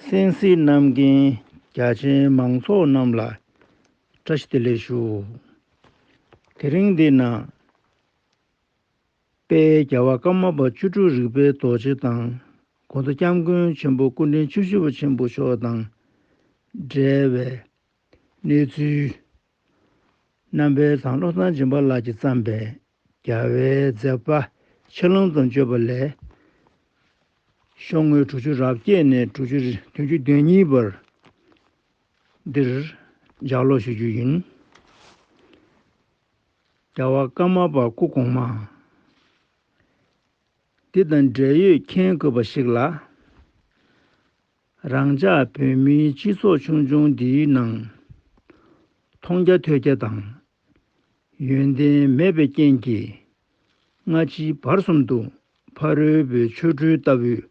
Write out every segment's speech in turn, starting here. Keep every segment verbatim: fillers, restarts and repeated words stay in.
གསན་གཟིགས་གནང་མཁན་རྒྱ་ཆེའི་མང་ཚོགས་རྣམས་ལ་བཀྲ་ཤིས་བདེ་ལེགས་ཞུ། དེ་རིང་འདི་ན། དཔལ་རྒྱལ་བ་ཀརྨ་པ་བཅུ་དྲུག་རིག་པའི་རྡོ་རྗེ་དང་༸གོང་ས་༸སྐྱབས་མགོན་ཆེན་པོ་སྐུ་ཕྲེང་བཅུ་བཞི་པ་ཆེན་པོ་མཆོག་དང་འབྲེལ་བའི་གནས་ཚུལ། རྣམ་པའི་བཟང་བློ་བཟང་སྦྱིན་པ་ལགས་ཀྱིས་བརྩམས་པའི་རྒྱལ་བའི་མཛད་པ་ཆེ་ལོང་དང་བརྗོད་པ་ལས། ཤོག་ངོས་དྲུག་ཅུ་རེ་བརྒྱད་ནས་དྲུག་ཅུ་བདུན་ཅུ་དོན་གཉིས་བར་འདིར་ལྗགས་ཀློག་ཞུ་རྒྱུ་ཡིན། རྒྱལ་བ་ཀརྨ་པ་སྐུ་གོང་མ། འདི་དང་འབྲེལ་ཡོད་མཁྱེན་དགོས་པ་ཞིག་ལ། རང་ཅག་བོད་མིའི་སྤྱི་ཚོགས་ཆུང་ཆུང་འདིའི་ནང་། མཐོང་རྒྱ་ཐོས་རྒྱ་དང་། ཡོན་ཏན་མེད་པའི་རྐྱེན་གྱིས། སྔ་ཕྱི་བར་གསུམ་དུ་ཕ་རོལ་པོའི་ཆོ་འཕྲུལ་ལྟ་བུའི།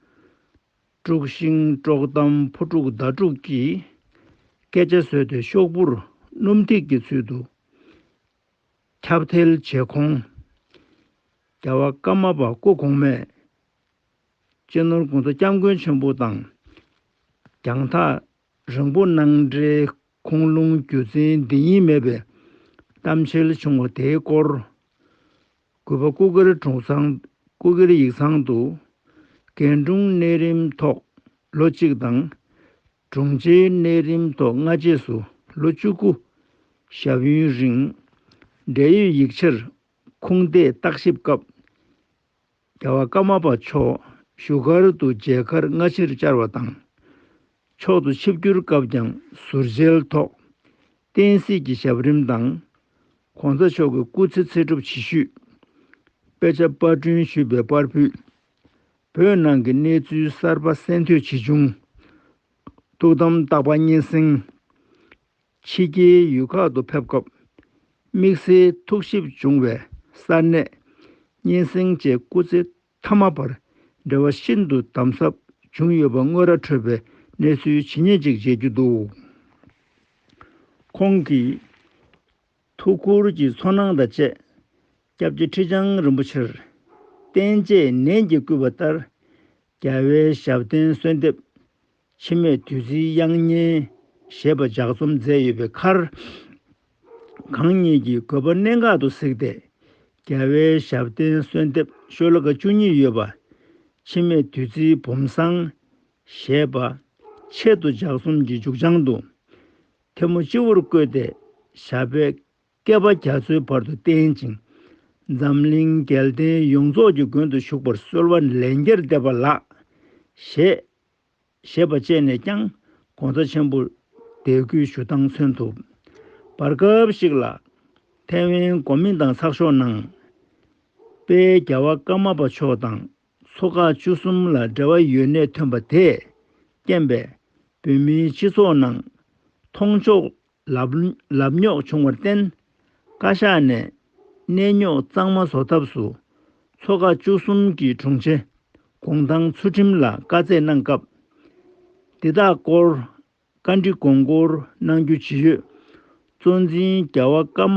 དཀྲུག་ཤིང་དཀྲོག་གཏམ་ཕོ་དཀྲུག་མདའ་དཀྲུག་གིས། སྐད་ཆ་བཟོས་ཏེ་ཤོག་བུར་སྣུམ་ཐིགས་ཀྱི་ཚུལ་དུ། ཁྱབ་ཐལ་བྱེད་ཁོང་། རྒྱལ་བ་ཀརྨ་པ་སྐུ་གོང་མས། སྤྱི་ནོར་༸གོང་ས་༸སྐྱབས་མགོན་ཆེན་པོ་དང་། རྒྱང་ཐག་རིང་པོ་གནང་འབྲེལ་ཁུངས་ལུང་རྒྱུ་མཚན་འདི་ཉིད་མེད་པའི་གཏམ་འཆལ་བྱུང་བ་དེའི་སྐོར། གུས་པ་སྐུ་སྒེར་དྲུང་ཚང་སྐུ་སྒེར་ཡིག་ཚང་དུ། རྒན་དྲུང་གནས་རིམ་ཐོག་ལོ་གཅིག་དང་། དྲུང་ཆེའི་གནས་རིམ་ཐོག་སྔ་རྗེས་སུ་ལོ་བཅུ་དགུ་ཞབས་ཡུན་རིང་། འབྲེལ་ཡོད་ཡིག་ཆར་ཁུངས་འདེད་བརྟག་ཞིབ་སྐབས། རྒྱལ་བ་ཀརྨ་པ་མཆོག་བཞུགས་སྒར་དུ་མཇལ་ཁར་སྔ་ཕྱིར་བཅར་བ་དང་། མཆོག་ཏུ་ཆིབས་བསྒྱུར་སྐབས་ཀྱང་ཟུར་མཇལ་ཐོག་བསྟན་སྲིད་ཀྱི་ཞབས་རིམ་དང་། ༸གོང་ས་མཆོག་གི་སྐུ་ཚེ་ཚེ་སྒྲུབ་ཇི་ཞུས། དཔེ་ཆ་པར་སྐྲུན་ཞུས་པའི་པར་ཕུད། བོད་ནང་གི་གནས་ཚུལ་གསར་པ་གསན་ཐོས་ཇི་བྱུང་། ཐུགས་དམ་བརྟག་པ་སྙན་སེང་། ཕྱི་རྒྱལ་ཡུལ་ཁག་ཏུ་ཕེབས་སྐབས། དམིགས་བསལ་ཐུགས་ཞིབ་བྱུང་བའི་ས་གནས། སྙན་སེང་བཅས་སྐུ་ཚེ་མཐའ་མ་བར་འབྲེལ་བ་ཤིན་ཏུ་དམ་ཟབ་བྱུང་ཡོད་པ་དངོས་ར་འཕྲོད་པའི་གནས་ཚུལ་ཇི་སྙེད་ཅིག་མཇལ་རྒྱུ་འདུག་ཁོང་གིས། ཐུགས་ཁུར་གྱི་ཚོར་སྣང་དང་བཅས། སྐྱབས་རྗེ་ཁྲི་བྱང་རིན་པོ་ཆེར། བསྟན་བཅོས་ནན་གྱིས་བསྐུལ་བ་ལྟར། རྒྱལ་བའི་ཞབས་བརྟན་གསོལ་འདེབས། འཆི་མེད་བདུད་རྩིའི་དབྱངས་སྙན་ཞེས་པ་ལྗགས་རྩོམ་མཛད་ཡོད་པའི་ཁར། གང་ཉིད་ཀྱི་དགོས་པ་གནད་འགག་ཏུ་གཟིགས་ཏེ། རྒྱལ་བའི་ཞབས་བརྟན་གསོལ་འདེབས་ཤོ་ལོ་ཀ་བཅུ་གཉིས་ཡོད་པ། འཆི་མེད་བདུད་རྩིའི་བུམ་བཟང་ཞེས་པ། ཆེད་དུ་ལྗགས་རྩོམ་གྱི་མཇུག་བྱང་དུ། ཐལ་མོ་སྤྱི་བོར་བཀོད་དེ་ཞབས་པད་བསྐལ་པ་རྒྱ་མཚོའི་བར་དུ་བརྟན་ཅིང་། འཛམ་གླིང་རྒྱལ་བསྟན་ཡོངས་རྫོགས་ཀྱི་མགོན་དུ་བཞུགས་པར་གསོལ་བ་ལན་བརྒྱར་འདེབས་པ་ལགས། ཞེས་ཞེས་པ་བཅས་ནས་ཀྱང་༸གོང་ས་ཆེན་པོར་དད་གུས་ཞུ་སྟངས་མཚོན་ཐུབ། བར་སྐབས་ཤིག་ལ་ཐའེ་ཝན་གོ་མིན་ཏང་ཚགས་ཤོག་ནང་། དཔལ་རྒྱལ་བ་ཀརྨ་པ་མཆོག་དང་ཚོ་ཁག་བཅུ་གསུམ་ལ་འབྲེལ་བ་ཡོད་གནས་ཐོན་པ་དེས་རྐྱེན་པས་བོད་མིའི་སྤྱི་ཚོགས་ནང་མཐོང་ཕྱོགས་ལབ་ལབ་རྙོག་བྱུང་བར་བརྟེན། བཀའ་ཤག་ནས་གནས་རྙོག་གཙང་མ་བཟོ་ཐབས་སུ་ཚོ་ཁག་བཅུ་གསུམ་གྱི་དྲུང་ཆེ་གུང་ཐང་ཚུལ་ཁྲིམས་ལ་བཀའ་སྩལ་གནང་སྐབས། འདི་དག་སྐོར་བཀའ་འདྲི་དགོངས་སྐོར་གནང་རྒྱུ་ཇི་ཡོད། གཙོ་འཛིན་རྒྱལ་བ་ཀརྨ་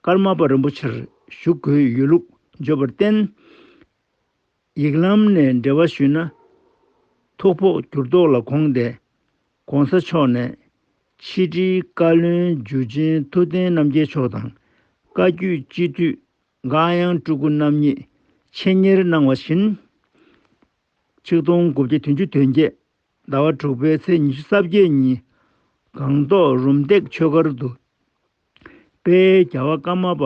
ཀརྨ་པ་རིན་པོ་ཆེར་ཞུ་དགོས་ཡོད་ལུགས་བརྗོད་པར་བརྟེན། ཡིག་ལམ་ནས་འབྲེལ་བ་ཞུས་ན། ཐུགས་ཕོག་འགྱུར་ལྡོག་ལ་དགོངས་ཏེ། ༸གོང་ས་མཆོག་ནས་ཕྱི་དྲིལ་བཀའ་བློན་འཇུ་ཆེན་ཐུབ་བསྟན་རྣམ་རྒྱལ་མཆོག་དང་། བཀའ་བརྒྱུད་སྤྱི་འཐུས་འགག་དབྱངས་སྤྲུལ་སྐུ་རྣམ་གཉིས་ཆེད་གཉེར་གནང་བ་བཞིན། ཆིག་སྟོང་དགུ་བརྒྱ་བདུན་ཅུ་དོན་བརྒྱད་ཟླ་བ་དྲུག་པའི་ཚེས་ཉི་ཤུ་རྩ་བརྒྱད་ཉིན་སྒང་ཏོག་རུམ་བཏེག་ཆོས་སྒར་དུ། དཔལ་རྒྱལ་བ་ཀརྨ་པ་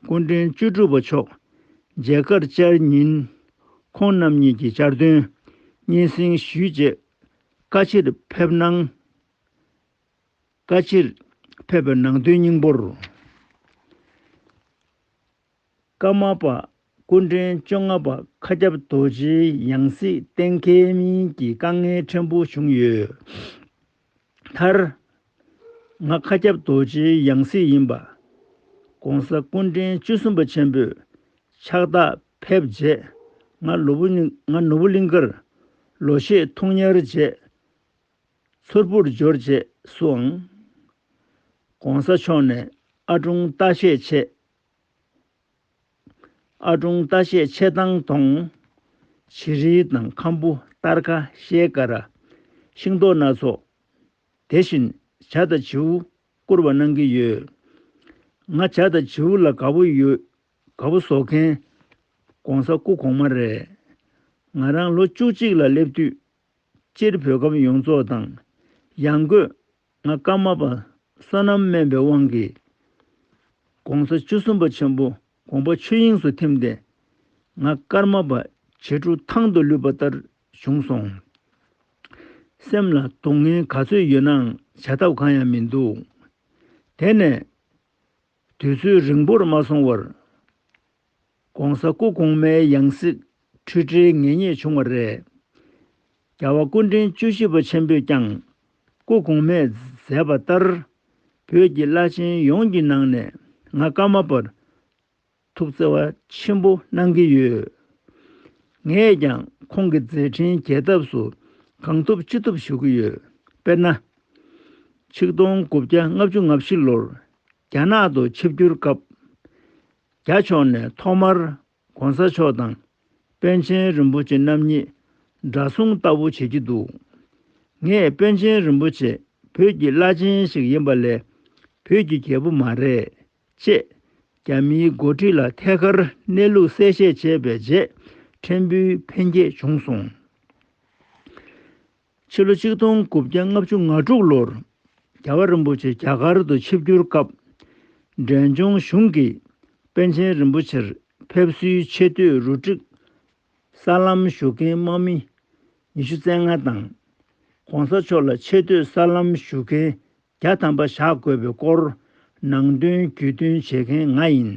སྐུ་ཕྲེང་བཅུ་དྲུག་པ་མཆོག་མཇལ་ཁར་བཅར་ཉིན། ཁོང་རྣམ་གཉིས་ཀྱིས་བཅར་དོན་སྙན་སེང་ཞུས་རྗེས། བཀའ་ཕྱིར་ཕེབས་གནང་། བཀའ་ཕྱིར་ཕེབས་པའི་ནང་དོན་སྙིང་པོར། ཀརྨ་པ་སྐུ་ཕྲེང་བཅོ་ལྔ་པ་མཁའ་ཁྱབ་རྡོ་རྗེའི་ཡང་སྲིད་གཏན་འཁེལ་མིན་གྱི་དཀའ་ངལ་ཕྲན་བུ་བྱུང་ཡོད། མཐར། ང་མཁའ་ཁྱབ་རྡོ་རྗེའི་ཡང་སྲིད་ཡིན་པ། ༸གོང་ས་སྐུ་ཕྲེང་བཅུ་གསུམ་པ་ཆེན་པོས་ཕྱག་རྟགས་ཕེབས་རྗེས། ང་ལུ་བུ་ང་ནོར་བུ་གླིང་ཁར་ལོ་ཤས་ཐུག་ཉར་རྗེས། མཚུར་ཕུར་འབྱོར་རྗེས་སུའང་། ༸གོང་ས་མཆོག་ནས་ཨ་དྲུང་ལྟ་བཤལ་ཆེད། ཨ་དྲུང་ལྟ་བཤལ་ཆེད་བཏང་དོང་། བྱི་རིལ་དང་ཁམ་བུ་སྟར་ཁ་ཤེལ་དཀར། ཤིང་ཏོག་སྣ་ཚོགས། དེ་བཞིན་བྱ་དང་བྱིའུ་བཀུར་བ་གནང་གི་ཡོད། ང་བྱ་དང་བྱིའུ་ལ་དགའ་པོ་ཡོད། དགའ་པོ་བཟོ་མཁན་༸གོང་ས་སྐུ་གོང་མ་རེད། ང་རང་ལོ་བཅུ་གཅིག་ལ་སླེབས་དུས་སྤྱིར་བོད་ཁམས་ཡོངས་རྫོགས་དང་ཡང་སྒོས་ང་ཀརྨ་པ་བསོད་ནམས་དམན་པའི་དབང་གིས་༸གོང་ས་བཅུ་གསུམ་པ་ཆེན་པོ་དགོངས་པ་ཆོས་དབྱིངས་སུ་ཐིམ་སྟེ་ང་ཀརྨ་པ་བྱེ་ཕྲུག་ཐང་དུ་ལུས་པ་ལྟར་བྱུང་སོང་། སེམས་ལ་སྡུག་བསྔལ་ག་ཚོད་ཡོད་ནའང་བྱ་ཐབས་གང་ཡང་མི་འདུག་དེ་ནས་དུས་ཚོད་རིང་པོར་མ་སོང་བར་༸གོང་ས་སྐུ་གོང་མའི་ཡང་སྲིད་འཁྲུལ་བྲལ་ངེས་རྙེད་བྱུང་བ་རེད། རྒྱལ་བ་སྐུ་ཕྲེང་བཅུ་བཞི་པ་ཆེན་པོས་ཀྱང་སྐུ་གོང་མས་མཛད་པ་ལྟར་བོད་ཀྱི་བླ་ཆེན་ཡོངས་ཀྱི་ནང་ནས་ང་ཀརྨ་པར་ཐུགས་བརྩེ་བ་ཆེན་པོ་གནང་གི་ཡོད། ངས་ཀྱང་ཁོང་གི་མཛད་འཕྲིན་རྒྱས་ཐབས་སུ་གང་ཐུབ་ཅི་ཐུབ་ཞུ་གི་ཡོད། དཔེར་ན། ཆིག་སྟོང་དགུ་བརྒྱ་ལྔ་བཅུ་ང་བཞི་ལོར་རྒྱ་ནག་ཏུ་ཆིབས་བསྒྱུར་སྐབས། རྒྱ་ཕྱོགས་ནས་ཐོག་མར་༸གོང་ས་མཆོག་དང་པཎ་ཆེན་རིན་པོ་ཆེ་རྣམ་གཉིས་འདྲ་མཚུངས་ལྟ་བུ་བྱེད་ཀྱི་འདུག་ངས་པཎ་ཆེན་རིན་པོ་ཆེ་བོད་ཀྱི་བླ་ཆེན་ཞིག་ཡིན་པ་ལས་བོད་ཀྱི་རྒྱལ་པོ་མ་རེད། ཅེས་རྒྱ་མིའི་འགོ་ཁྲིད་ལ་ཐད་ཀར་གནས་ལུགས་གསལ་བཤད་བྱས་པའི་རྗེས་ཕྲན་བུའི་ཕན་སྐྱེད་བྱུང་སོང་། ཕྱི་ལོ་ཆིག་སྟོང་དགུ་བརྒྱ་ལྔ་བཅུ་ང་དྲུག་ལོར་རྒྱལ་བ་རིན་པོ་ཆེ་རྒྱ་གར་དུ་ཆིབས་བསྒྱུར་སྐབས། འབྲས་ལྗོངས་གཞུང་གིས་པཎ་ཆེན་རིན་པོ་ཆེར་ཕེབས་བསུའི་ཆེ་བསྟོད་རུ་སྒྲིག་ས་ལམ་ཞུ་མཁན་དམག་མི་ཉི་ཤུ་རྩ་ལྔ་དང་། ༸གོང་ས་མཆོག་ལ་ཆེ་བསྟོད་ས་ལམ་ཞུ་མཁན་བརྒྱ་ཐམ་པ་བཞག་དགོས་པའི་སྐོར་ནང་དོན་རྒྱུས་སྟོན་བྱེད་མཁན་ང་ཡིན།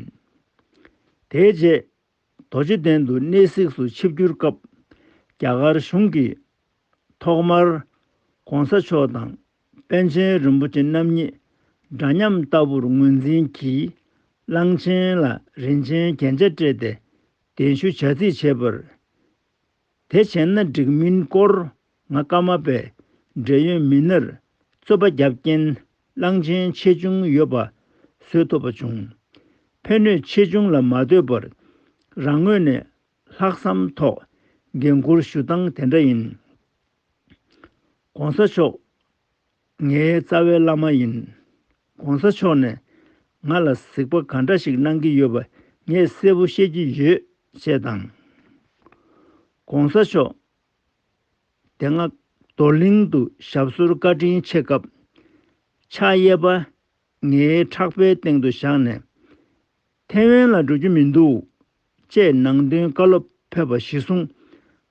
དེའི་རྗེས། རྡོ་རྗེ་གདན་དུ་གནས་གཟིགས་སུ་ཆིབས་བསྒྱུར་སྐབས། རྒྱ་གར་གཞུང་གིས་ཐོག་མར་༸གོང་ས་མཆོག་དང་པཎ་ཆེན་རིན་པོ་ཆེ་རྣམ་གཉིས་འདྲ་མཉམ་ལྟ་བུར་ངོས་འཛིན་གྱིས་གླང་ཆེན་ལ་རིན་ཆེན་རྒྱན་ཆ་སྤྲས་ཏེ་གདན་ཞུ་བྱ་རྩིས་བྱས་པར། དེ་བྱས་ན་འགྲིག་མིན་སྐོར་ང་ཀརྨ་པས་འབྲེལ་ཡོད་མི་སྣར་རྩོད་པ་བརྒྱབ་རྐྱེན་གླང་ཆེན་ཆེ་ཆུང་ཡོད་པ་བཟོ་ཐུབ་པ་བྱུང་། ཕན་ནུས་ཆེ་ཆུང་ལ་མ་ལྟོས་པར་རང་ངོས་ནས་ལྷག་བསམ་ཐོག་འགན་འཁུར་ཞུ་སྟངས་དེ་འདྲ་ཡིན། ༸གོང་ས་མཆོག་ངའི་རྩ་བའི་བླ་མ་ཡིན། ༸གོང་ས་མཆོག་ནས་ང་ལ་གཟིགས་པ་ག་འདྲ་ཞིག་གནང་གི་ཡོད་པ་ངས་གསལ་པོ་ཤེས་ཀྱི་ཡོད་ཅེས་དང་། ༸གོང་ས་མཆོག་དེ་སྔ་རྡོར་གླིང་དུ་ཞབས་སོར་བཀའ་དྲིན་ཆེ་སྐབས་ཕྱག་གཡས་པ་ངའི་ཕྲག་པའི་སྟེང་དུ་བཞག་ནས། ཐེ་ཝན་ལ་འགྲོ་རྒྱུ་མི་འདུག་ཅེས་ནང་དོན་བཀའ་སློབ་ཕེབས་པ་གཞིར་བཟུང་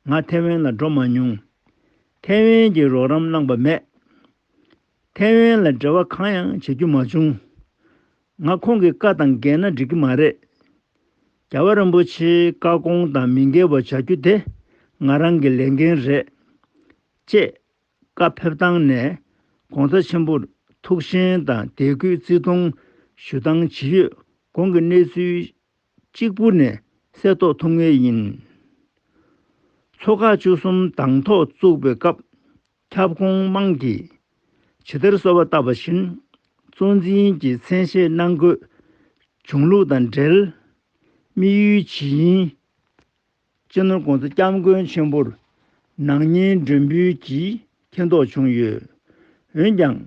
ང་ཐེ་ཝན་ལ་འགྲོ་མ་མྱོང་། ཐེ་ཝན་གྱི་རོགས་རམ་གནང་པ་མེད། ཐེ་ཝན་ལ་འབྲེལ་བ་གང་ཡང་བྱེད་རྒྱུ་མ་བྱུང་། ང་ཁོང་གི་བཀའ་དང་འགལ་ན་འགྲིག་གི་མ་རེད། རྒྱལ་བ་རིན་པོ་ཆེའི་བཀའ་དགོངས་དང་མི་འགལ་བ་བྱ་རྒྱུ་དེ་ང་རང་གི་ལས་འགན་རེད། ཅེས་བཀའ་ཕེབས་སྟངས་ནས་༸གོང་ས་ཆེན་པོར་ཐུགས་ཞེན་དང་དད་གུས་བརྩི་མཐོང་ཞུ་སྟངས་ཇི་ཡོད་གོང་གི་གནས་ཚུལ་གཅིག་པུ་ནས་གསལ་རྟོགས་ཐུབ་ངེས་ཡིན། ཚོ་ཁག་བཅུ་གསུམ་དང་ཐོག་བཙུགས་པའི་སྐབས་ཁྱབ་ཁོངས་དམངས་ཀྱིས་ཇི་ལྟར་གསོལ་བ་བཏབ་པ་བཞིན་གཙོ་འཛིན་གྱི་མཚན་ཤས་གནང་དགོས་བྱུང་ལུགས་དང་འབྲེལ། དམིགས་ཡུལ་ཇི་ཡིན། སྤྱི་ནོར་༸གོང་ས་༸སྐྱབས་མགོན་ཆེན་པོར་ནག་ཉེས་མགྲོན་འབུལ་གྱིས་མཁྱེན་རྟོགས་བྱུང་ཡོད། འོན་ཀྱང་།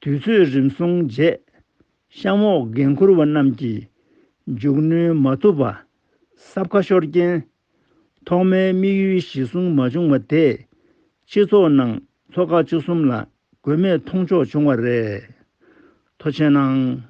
དུས་ཚོད་རིམ་སོང་རྗེས། གཤམ་འོག་འགན་འཁུར་བ་རྣམས་ཀྱིས་མཇུག་གནོན་མ་ཐུབ་པ། སྲབ་ཁ་ཤོར་རྐྱེན། ཐོག་མའི་དམིགས་ཡུལ་གཞིར་བཟུང་མ་བྱུང་བ་དེས། སྤྱི་ཚོགས་ནང་ཚོ་ཁག་བཅུ་གསུམ་ལ་དགོས་མེད་མཐོང་ཕྱོགས་བྱུང་བ་རེད། ཐུགས་རྗེ་གནང་།